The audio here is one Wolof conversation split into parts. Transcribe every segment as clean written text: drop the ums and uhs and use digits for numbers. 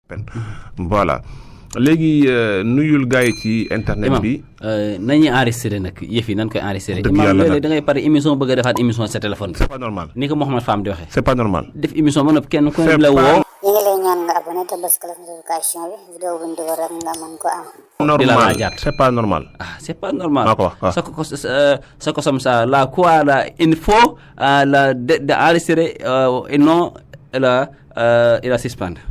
peine voilà léegi nuyul gars yi ci internet bi. nañuy enregistré nag yëf yi nan koy enregistré. dëgg yàlla léeg-léeg da ngay pare émission bëgg a defaat émission sa téléphone. c'est pas normal ni ko Mouhamed Fam di waxee. c'est pas normal. def émission ba noppi kenn ku ne la woo. ñu ngi lay ñaan nga abonné te bës cloche notification bi vidéo bu ñu dugal rek nga mën ko am. normal c'est pas normal. C'est pas normal. D'accord. Ça comme ça la quoi la il faut la de enregistrer et non la suspendre.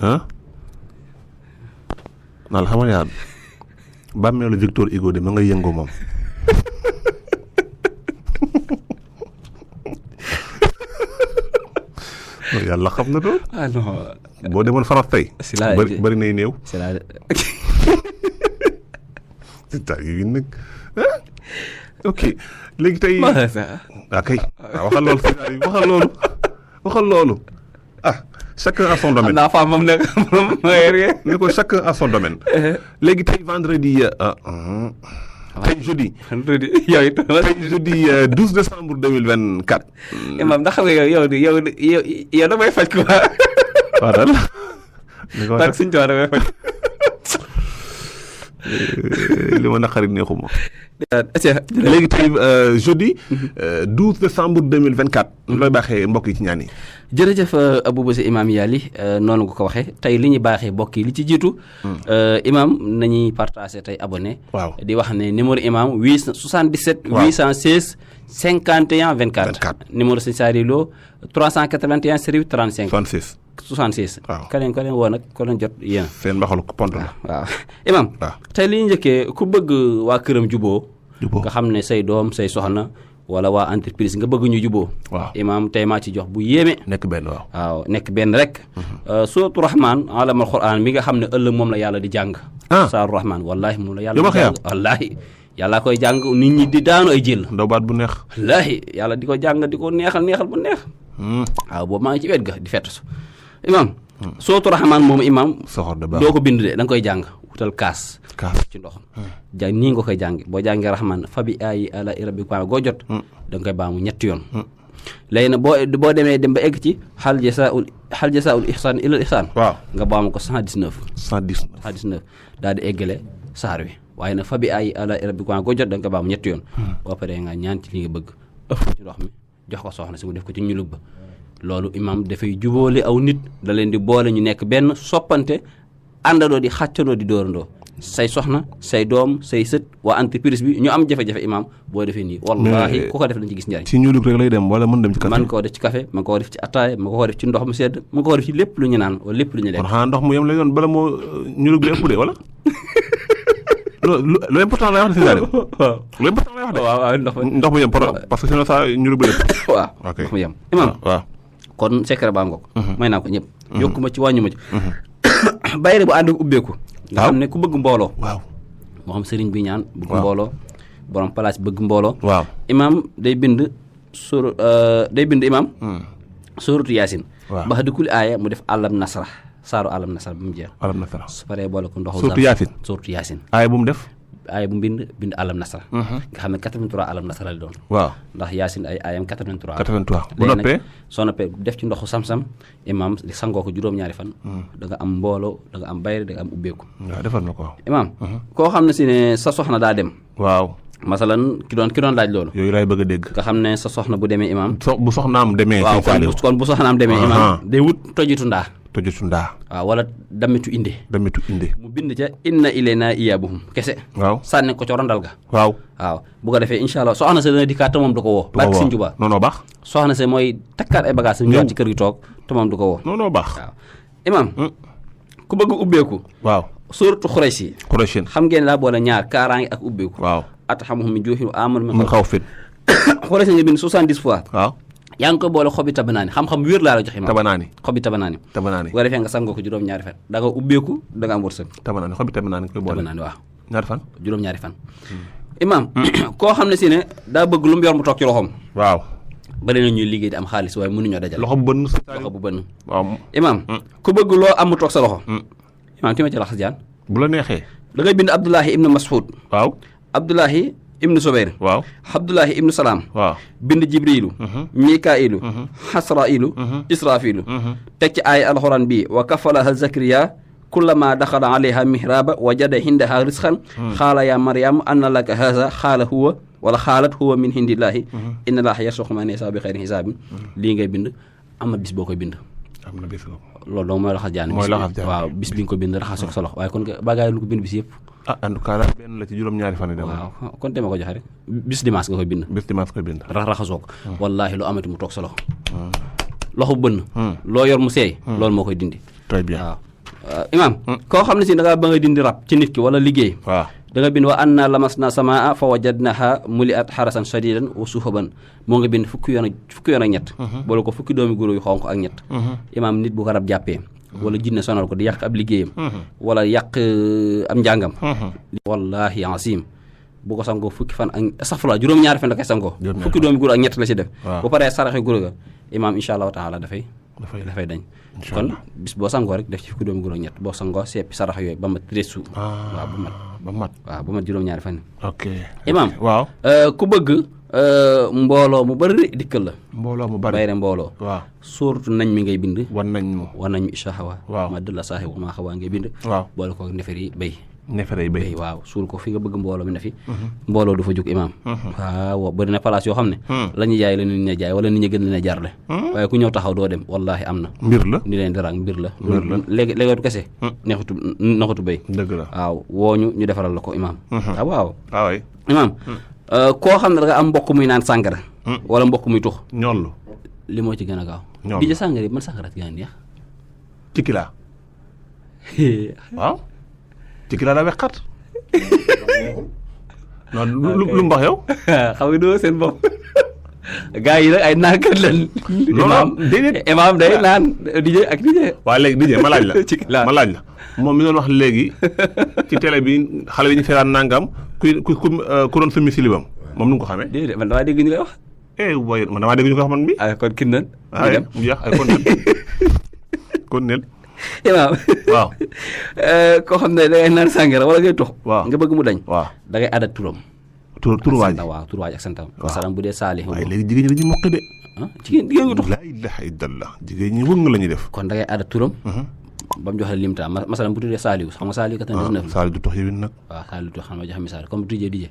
Hein? Nal xamal yaa bàmmeelu Victor Hugo de ma nga yëngu moom. yàlla xam na doon. Ah non. boo demoon France tey. si la bëri nay néew. c'est la. c'est-à-dire yi nag ok léegi tey. kay waxal loolu ah chacun a son domaine. naa faa moom nag moom ni ko chacun a son domaine. léegi tey vendredi. tey jeudi. yow tey jeudi 12 décembre 2024. imam ndax xam nga yow damay faj quoi. waaw daal. parce que suñu tool damay faj. li ma naqari neexuma. léegi tey jeudi 12 décembre 2024. looy baaxee mbokk yi ci ñaan yi. jërëjëf Aboubacry Imam Yali noonu nga ko waxee tey li ñu baaxee mbokk yi li ci jiitu. imam nañuy partagé tey abonné. waaw di wax ne numéro imam 877. waaw 816 51 24. numéro Sëñ Saari Lo 381 08 35. 66. 66. waaw ka leen woo nag ko leen jot yéen. seen mbaxalu pont la. waaw imam waaw tey li ñu njëkkee ku bëgg waa këram juboo nga xam ne say doom say soxna wala waa entreprise nga bëgg ñu juboo waaw imam tey maa ci jox bu yéeme. nekk benn waaw. waaw nekk benn rek. suuratu rahman alamal quran mi nga xam ne ëllëg moom la yàlla di jàng. saaru rahman wallahi moom la yàlla di jàng wallahi yàlla koy jàng nit ñi di daanu ay jël. ndaw baat bu neex. wallahi yàlla di ko jàng di ko neexal bu neex. waaw boobu maa ngi ci wet ga di fett su imam suuratu rahman moom imam soxor de baax doo ko bind de da nga koy jàng wutal kaas ci ndox jàng nii nga koy jàng boo jàngee rahman fa bi ayi ala rabbika goo jot da nga koy baamu ñetti yoon léegi nag boo demee dem ba egg ci hal jasaa'ul ihsaan ilal ihsaan waaw nga baamu ko 119 daal di eggale saar wi waaye nag fa bi ayi ala rabbika goo jot da nga koy baamu ñetti yoon boo paree nga ñaan ci li nga bëgg ëf ci ndox mi jox ko soxna si mu def ko ci ñulug ba loolu imam dafay jubóole aw nit da leen di boole ñu nekk benn soppante àndandoo di xàccandoo di dóorandoo say soxna say doom say sët waa entreprise bi ñu am jafe-jafe imam boo defee nii wallahi ku ko def lañ ci gis njariñ ci ñuulug rek lay dem wala mën dem ci café man koo def ci café man koo def ci ataaya man koo def ci ndox mu sedd man koo def ci lépp lu ñu naan wala lépp lu ñu lekk kon xanaa ndox mu yem lay doon bala moo ñuulug bi ëpp de wala lu important lay wax de si waaw lu important lay wax de waaw ndox mu yem parce que sinon ça ñuulug bi lépp waaw ok ndox mu yem imam waaw kon secret baa ngoog may naa ko ñëpp yokku ma ci wàññu ma ci bayre bu ànd ak ubbeeku nga xam ne ku bëgg mbooloo waaw moo xam sëriñ bi ñaan bëgg mbooloo borom place bëgg mbooloo waaw imam day bind imam suratu yaasin ba di kulli aaya mu def alam nasra saaru alam nasra ba mu jeex alam nasra su paree boole ko ndoxu suratu yaasin aaya bu mu def aaya bu bind alam nasra nga xam ne 83 alam nasra la doon waaw ndax yaasin ay aayam 83 bu noppee soo noppee def ci ndoxu sam-sam imam di sangoo ko juróom-ñaari fan da nga am mbooloo da nga am bayre da nga am ubbeeku waaw defal na ko imam koo xam ne si ne sa soxna daa dem waaw masalan ki doon laaj loolu yooyu laay bëgg a dégg nga xam ne sa soxna bu demee imam bu soxnaam demee waaw kon bu soxnaam demee imam day wut tojitu ndaa waaw wala damitu inde mu bind ca inna ilayna iyaabuhum kese waaw sànni ko ca rondal ga waaw bu ko defee incha allah soxna sa dana dikkaat te moom du ko woo barke Sëñ Tuubaa non baax soxna sa mooy takkaat ay bagages ñu ñëwaat ci kër gi toog te moom du ko woo non baax waaw imam ku bëgg ubbeeku waaw suuratu Xuraysh xam ngeen daa boole ñaar kaaraange ak ubbeeku waaw athamuhum min juu'in wa aamanahum min xawfin Xuraysh nga bind 70 fois waaw yaa ngi koy boole xobi tabanaani xam-xam wér laa la joxe ma xobi tabanaani bu ko defee nga sangoo ko juróom-ñaari fan da nga ubbeeku da nga am wërsëg xobi tabanaani koy boole waaw ñaari fan juróom-ñaari fan imam koo xam ne si ne daa bëgg lu mu yor mu toog ci loxoom waaw bari na ñuy liggéey di am xaalis waaye mënuñoo dajal loxo bu bënn waaw imam ku bëgg loo am mu toog sa loxo imam ti ma ci laxas jaan bu la neexee da ngay bind Abdullahi ibnu Mas'ud waaw Abdullahi ibnu Zubayr waaw Abdullahi ibnu Salaam waaw bind Jibrilu Mikailu Hasrailu Israfilu teg ci aaya alxuraan bi wa kafalaha Zakariya kullama daxala alayha mihraba wajada hindaha risqan xaala ya Maryam anna laka haza xaala huwa wala xaalat huwa min hindillahi inna allaha yarsuqu man yashaa bi xayri hisaabin lii ngay bind am na bis boo koy bind am na bis loolu donc mooy laxas jaan waaw bis bi nga ko bind raxas ko sa loxo waaye kon bagaay lu ko bind bis yëpp en tout cas daal benn la ci juróom-ñaari fan yi dem waaw kon dema ko joxe rek bis dimanche nga koy bind bis dimanche koy bind raxasoo ko wallaahi lu amati mu toog sa loxo loxo bënn loo yor mu seey loolu moo koy dindi très bien waaw imaam koo xam ne si da ngaa ba nga dindi rab ci nit ki wala liggéey waaw da nga bind wa anna lamasna samaa fa wajadnaha muliat xarasan shadidan wa suhaban moo nga bind fukki yoon ak ñett boole ko fukki doomi guro yu xonq ak ñett imaam nit bu ko rab jàppee wala jinne sonal ko di yàq ab liggéeyam wala yàq am njàngam wallahi asim bu ko sangoo fukki fan ak safla juróom-ñaari fan la koy sangoo fukki doomi guro ak ñett la ci def bu paree saraxe guro ga imaam insha allahu taala dafay dañ kon bis boo sangoo rek def ci fukki doomi guro ak ñett boo sangoo seppi sarax yooyu ba mat 13 jours waaw ba mat juróom-ñaari fan ok imaam waaw ku bëgg mbooloo mu bëri dikkal la mbooloo mu bëri bayre mbooloo waaw suuratu nañ mi ngay bind wan nañ mu isha hawa waaw ma dëlla saaxi wa maa xawaa ngay bind waaw boole ko nefer yi béy neefere yi béy waaw suul ko fi nga bëgg mbooloo mi ne fi mbooloo du fa jóg imaam waaw bëri na place yoo xam ne la ñuy jaay la nit ñi jaay wala nit ñi gën leen a jarle waaye ku ñëw taxaw doo dem wallahi am na mbir la ni leen daraak mbir la léegi kese neexutu béy dëgg la waaw wooñu ñu defaral la ko imaam waaw waaw imaam koo xam ne da nga am mbokk muy naan sàngara wala mbokk muy tux ñoll li moo ci gën a gaaw ñoll di ja sàngara yi man sàngara ci gën a neex ci kilaa waaw ci kilaa daa wexxat non lu mbax yow xam nga doo seen bopp gaa yi nag ay naankat lan non déedéet imaam day naan DJ ak DJ waaw léegi DJ ma laaj la ma laaj la moom mi doon wax léegi ci télé bi xale bi ñu feeraan nangam ku doon summi silibam moom nu nga ko xamee déedéet man damaa dégg ñu lay wax waaye man damaa dégg ñu ko wax man bi ay kon kin nan dem mu jeex ay kon nel imaam waaw koo xam ne da ngay naan sàngara wala ngay tux waaw nga bëgg mu dañ waaw da ngay adat turam tur waaj waaw tur waaj ak santam masalan bu dee saali waaye léegi jigéen ñi dañuy mokk de jigéen nga tux laa ilaha illallah jigéen ñi wëng la ñuy def kon da ngay adat turam ba mu joxe limta masalan bu tuddee saaliw xam nga saaliw 99 saaliw du tux yowin nag waaw saaliw du xam nga joxe misaal comme bu tijjee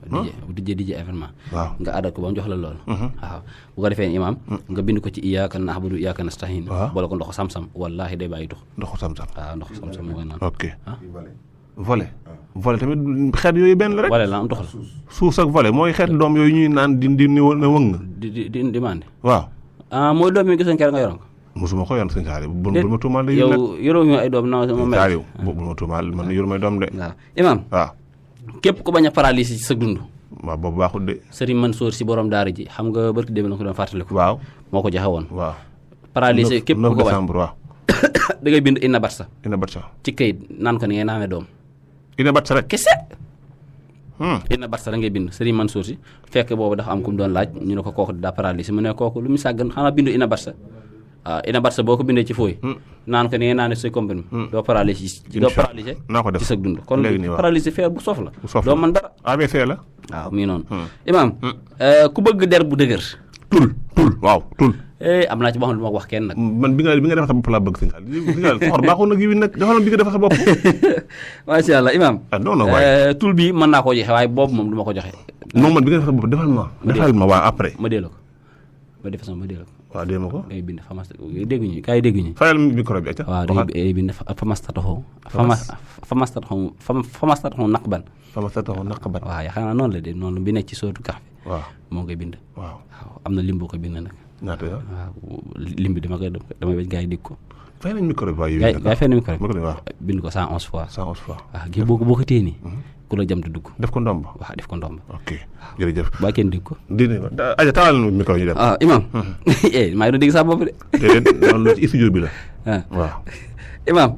waaw bu tijjee événement waaw nga adat ko ba mu jox la loolu waaw bu ko defee imaam nga bind ko ci iyyaka na'budu iyyaka nasta'in boole ko ndoxu sam-sam wallahi day bàyyi tux ndoxu sam-sam waaw ndoxu sam-sam moo koy naan ok volet tamit xeet yooyu benn la rek volet la am tux la suus ak volet mooy xeet doom yooyu ñuy naan di wëng di mande waaw mooy doom yi gisoon keroog nga yoroon ko mosuma ko yoon sëñ Saaliw bu ma tuumaal yow yoroo ñu ay doom na ma mel Saaliw bu ma tuumaal man yoru may doom de waaw imaam waaw képp ku bañ a paralysie ci sa dund waaw boobu baaxul de Serigne Mansour si borom daara ji xam nga barki démb la ko doon fàttaliku waaw moo ko joxe woon waaw paralysie képp ku ko bañ waaw da ngay bind inna batsa ci kayit naan ko ni ngay naamee doom inna batsa rek kese inna batsa da ngay bind Serigne Mansour si fekk boobu dafa am ku mu doon laaj ñu ne ko kooku daa paralysie mu ne kooku lu mu sàggan xanaa bindu inna batsa waaw ina batsa boo ko bindee ci fooy naan ko ni ngay naan say comprimé doo paralysé naa ko def ci sa dund kon paralysé feer bu soof la doo mën dara ABC la waaw mii noonu imaam ku bëgg der bu dëgër tul waaw tul am naa ci boo xam ne du ma ko wax kenn nag man bi nga defar sa bopp laa bëgg si nga soxor baaxul nag yi nag defal bi nga defar sa bopp macha allah imaam non waaye tul bi mën naa koo joxe waaye boobu moom du ma ko joxe non man bi nga defar sa bopp defal ma waa après ma dee la ko ma def sama ma dee la ko waaw dee ma ko ngay bind famasta dégguñu kaay dégguñu fayal micro bi acca waaw day bind famastataxu naqban waaw yaakaar naa noonu la de noonu bi nekk ci sootu kax bi waaw moo ngay bind waaw am na lim boo ko bind nag ñaata yoon waaw lim bi damay bañ gars yi dégg ko fay nañ micro bi waaye gars yi fay na micro bi waaw bind ko 111 fois 111 fois waaw gi boo ko téye nii ku la jëm te dugg def ko ndomb waaw def ko ndomb ok jërëjëf ba kenn dégg ko aja taalal micro ñu dem imam maa ngi doon dégg sax bopp de déedéet loolu ci studio bi la waaw imam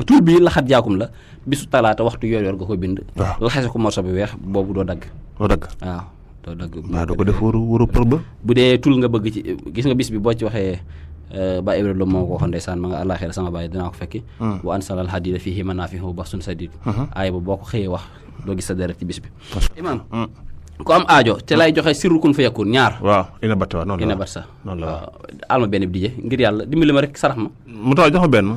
tur bi laxat jaakum la bisu talaata waxtu yor nga ko bind laxase ko morso bi weex boobu doo dagg waaw doo ko def waru për ba bu dee tul nga bëgg ci gis nga bis bi boo ci waxee ba Ibrahima moo ko waxoon ndeysaan ma nga àllaaxira sama baay dinaa ko fekki wa ansalal hadida fihi manaafi'u basun sadid aaya ba boo ko xëyee wax doo gis sa deret ci bis bi imaam ku am aajo te lay joxe sirru kun fa yakun ñaar waaw ina batta waaw noonu la ina bat sa alma benn bi dije ngir yàlla dimbali ma rek sarax ma mu taw jox ma benn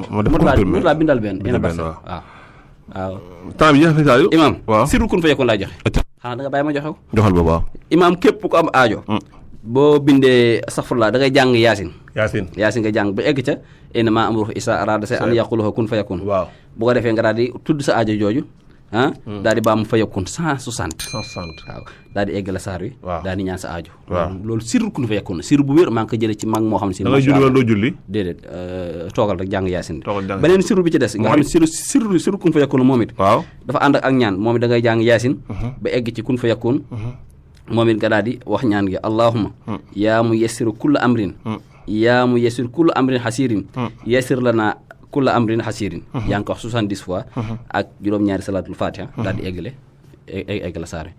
ma def mu laa bindal benn ina bat sa waaw temps bi jeex na Saliou imaam waaw sirru kun fa yakun laay joxe xanaa da nga bàyyi ma joxe ko joxal ba waaw imaam képp ku am aajo boo bindee astaghfirullah da ngay jàng yaasin nga jàng ba egg ca innamaa amruhu izaa araada shay'an an yaquula lahu kun fa yakun waaw bu ko defee nga daal di tudd sa aajo jooju daal di baamu fa yakun 160 waaw daal di egg la saar wi daal di ñaan sa aajo loolu sirru kun fa yakun sirru bu wér maa ngi ko jëlee ci mag moo xam ne si da ngay julli wala doo julli déedéet toogal rek jàng yaasin beneen sirru bi ci des nga xam ne sirru kun fa yakun moom it waaw dafa ànd ak ñaan moom it da ngay jàng yaasin ba egg ci kun fa yakun moom it nga daal di wax ñaan gi allahumma yaa mu yessiru kulla amrin yaa mu yessiru kulla amrin xasirin yessir lana kulla amrin xasirin yaa ngi ko wax 70 fois ak juróom-ñaari salaatul fatiha daal di egg la saare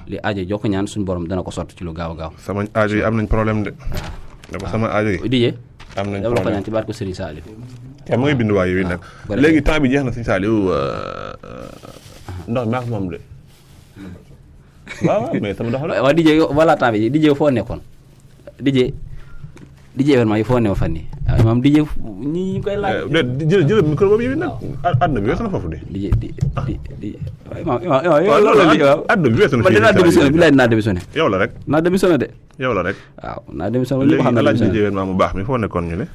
li aajo joo ko ñaan suñu borom dana ko sotti ci lu gaaw a gaaw sama aajo yi am nañ problème de dafa sama aajo yi dijee am nañ dama la ko problème ñaan ci baat ko Serigne Saliou te ma ngay bind waaye yooyu nag léegi temps bi jeex na Serigne Saliou ndox maa ko moom de waaw mais sama doxal waaw dijee voilà temps bi dijee foo nekkoon dijee événement yi foo newoon fan nii waaw maam dijee ñi koy laaj jël micro boobu yow nag àdduna bi weesu na foofu de dijee waaw loolu àdduna bi weesu na man dinaa démissionné bi laay dinaa démissionné yow la rek naa démissionné de yow la rek waaw naa démissionné léegi xam alaaj dijee événement mu baax mi foo nekkoon ñu ne